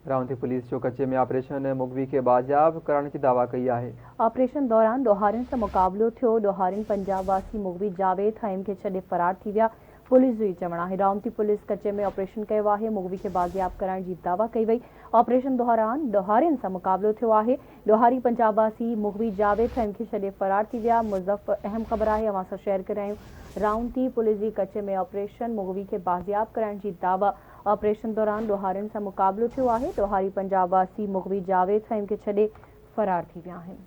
Raunti police جو ڪچي ۾ operation مغوي کي بازياب ڪرائڻ جي دعويٰ ڪئي آهي. آپريشن دوران ڏوهارين سان مقابلو ٿيو، ڏوهارين پنجاب واسي مغوي جاويد حيم کي ڇڏي فرار ٿي ويا، پوليس جو هي چوڻ آهي. رائونتي پوليس ڪچي ۾ آپريشن ڪيو آهي، مغوي کي بازياب ڪرائڻ جي دعويٰ ڪئي وئي، آپريشن دوران ڏوهارين سان مقابلو ٿيو آهي، ڏوهاري پنجاب واسي مغوي جاويد حيم کي ڇڏي فرار ٿي ويا، مظفر اهم خبر آهي اوهان سان شيئر ڪري رهيا آهيون، رائونتي پوليس جي ڪچي ۾ آپريشن مغوي کي بازياب ڪرائڻ جي دعويٰ. آپريشن دوران ڏوهارين سان مقابلو ٿيو آهي، ڏوهاري پنجاب واسي مغوي جاويد فهيم کي ڇڏي فرار ٿي ويا آهن.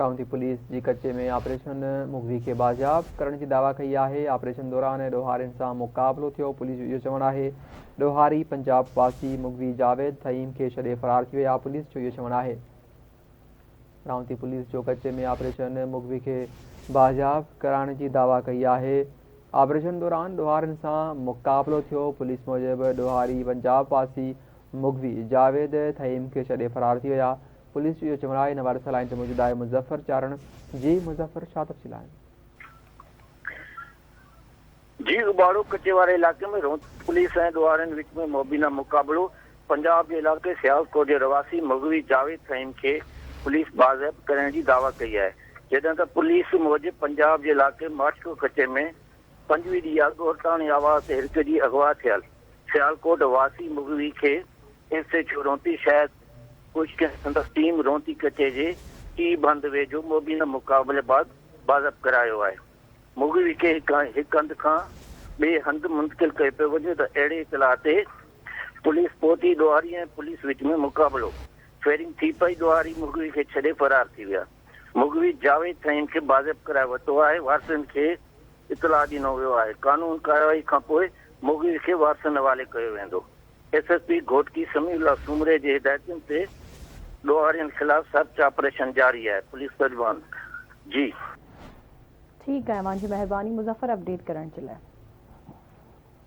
رائونتي پوليس جي ڪچي ۾ آپريشن مغوي کي بازياب ڪرڻ جي دعويٰ ڪئي آهي، آپريشن دوران ڏوهارين سان مقابلو ٿيو، پوليس جو اهو چوڻ آهي ڏوهاري پنجاب واسي مغوي جاويد فهيم کي ڇڏي فرار ٿي ويا، پوليس جو اهو چوڻ آهي. رائونتي پوليس جو ڪچي ۾ آپريشن مغوي کي بازياب ڪرائڻ جي دعويٰ ڪئي آهي. آپريشن دوران ڏوهارين سان مقابلو ٿيو، پوليس موجب ڏوهاري پنجاب واسي مغوي جاويد ٿهيم کي ڇڏي فرار ٿي ويا. پوليس جو اهو چوڻ آهي ان حوالي سان لائين تي موجود آهي مظفر چارڻ جي مظفر ڇا تفصيل آهن؟ جي اٻاڙو ڪچي واري علائقي ۾ رونتي پوليس ۽ ڏوهارين وچ ۾ مبينا مقابلو، پنجاب جي علائقي سيالڪوٽ جي رهواسي مغوي جاويد فهيم کي پوليس بازياب ڪرڻ جي دعويٰ ڪئي آهي، جڏهن ته پوليس موجب پنجاب جي علائقي ماڇڪو ڪچي ۾ 25 ڏينهن اڳ عورتاڻي آواز تي هرکجي اغوا ٿيل سيالڪوٽ واسي مغوي کي ايس ايڇ او رونتي شاهد خشڪ ۽ سندس ٽيم رونتي ڪچي جي ٽي بند ويجهو مبينا مقابلي بعد بازياب ڪرايو آهي. مغوي کي هڪ هنڌ کان ٻئي هنڌ منتقل ڪيو پيو وڃي ته اهڙي اطلاع تي پوليس پهتي، ڏوهاري ۽ پوليس وچ ۾ مقابلو، فائرنگ ٿي پئي، ڏوهاري مغوي کي ڇڏي فرار ٿي ويا، مغوي جاويد فهيم کي بازياب ڪرائي ورتو آهي، وارثن کي اطلاع ڏنو ويو آهي، قانون ڪارروائي کانپوء مغوي کي وارثن حوالي ڪيو ويندو، S S P Ghotki Samiullah Soomro جي هدايتن تي ڏوهارين خلاف سرچ آپريشن جاري آهي، پوليس ترجمان جي. ٺيڪ آهي اوهان جي مهرباني مظفر اپڊيٽ ڪرڻ جي لاء.